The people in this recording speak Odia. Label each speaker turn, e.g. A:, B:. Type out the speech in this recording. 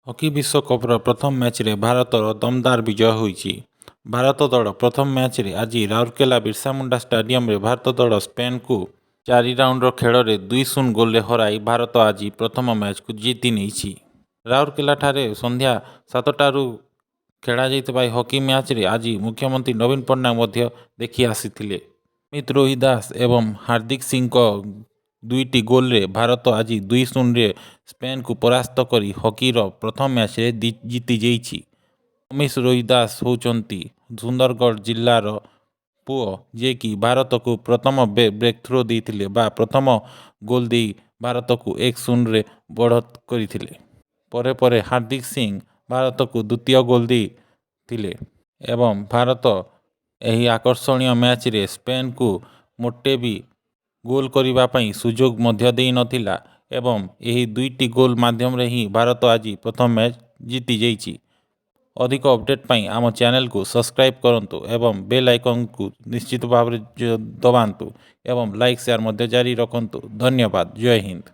A: ହକି ବିଶ୍ୱକପ୍ର ପ୍ରଥମ ମ୍ୟାଚ୍ରେ ଭାରତର ଦମଦାର ବିଜୟ ହୋଇଛି। ଭାରତ ଦଳ ପ୍ରଥମ ମ୍ୟାଚ୍ରେ ଆଜି ରାଉରକେଲା ବିର୍ସା ମୁଣ୍ଡା ଷ୍ଟାଡିୟମରେ ଭାରତ ଦଳ ସ୍ପେନ୍କୁ 4 ରାଉଣ୍ଡର ଖେଳରେ 2-0 ଗୋଲରେ ହରାଇ ଭାରତ ଆଜି ପ୍ରଥମ ମ୍ୟାଚ୍କୁ ଜିତି ନେଇଛି। ରାଉରକେଲାଠାରେ ସନ୍ଧ୍ୟା 7ଟାରୁ ଖେଳାଯାଇଥିବା ଏହି ହକି ମ୍ୟାଚ୍ରେ ଆଜି ମୁଖ୍ୟମନ୍ତ୍ରୀ ନବୀନ ପଟ୍ଟନାୟକ ମଧ୍ୟ ଦେଖି ଆସିଥିଲେ। ଅମିତ ରୋହିଦାସ ଏବଂ ହାର୍ଦ୍ଦିକ ସିଂଙ୍କ ଦୁଇଟି ଗୋଲରେ ଭାରତ ଆଜି 2-0ରେ ସ୍ପେନ୍କୁ ପରାସ୍ତ କରି ହକିର ପ୍ରଥମ ମ୍ୟାଚ୍ରେ ଜିତି ଯାଇଛି। ଅମିତ ରୋହିଦାସ ହେଉଛନ୍ତି ସୁନ୍ଦରଗଡ଼ ଜିଲ୍ଲାର ପୁଅ, ଯିଏକି ଭାରତକୁ ପ୍ରଥମ ବ୍ରେକ୍ ଥ୍ରୋ ଦେଇଥିଲେ ବା ପ୍ରଥମ ଗୋଲ ଦେଇ ଭାରତକୁ 1-0ରେ ବଢ଼ତ କରିଥିଲେ। ପରେ ପରେ ହାର୍ଦ୍ଦିକ ସିଂ ଭାରତକୁ ଦ୍ୱିତୀୟ ଗୋଲ ଦେଇଥିଲେ ଏବଂ ଭାରତ ଏହି ଆକର୍ଷଣୀୟ ମ୍ୟାଚ୍ରେ ସ୍ପେନ୍କୁ ମୋଟେ ବି ଗୋଲ କରିବା ପାଇଁ ସୁଯୋଗ ମଧ୍ୟ ଦେଇନଥିଲା ଏବଂ ଏହି ଦୁଇଟି ଗୋଲ ମାଧ୍ୟମରେ ହିଁ ଭାରତ ଆଜି ପ୍ରଥମ ମ୍ୟାଚ୍ ଜିତି ଯାଇଛି। ଅଧିକ ଅପଡ଼େଟ୍ ପାଇଁ ଆମ ଚ୍ୟାନେଲକୁ ସବସ୍କ୍ରାଇବ୍ କରନ୍ତୁ ଏବଂ ବେଲ୍ ଆଇକନ୍କୁ ନିଶ୍ଚିତ ଭାବରେ ଦବାନ୍ତୁ ଏବଂ ଲାଇକ୍, ସେୟାର ମଧ୍ୟ ଜାରି ରଖନ୍ତୁ। ଧନ୍ୟବାଦ। ଜୟ ହିନ୍ଦ।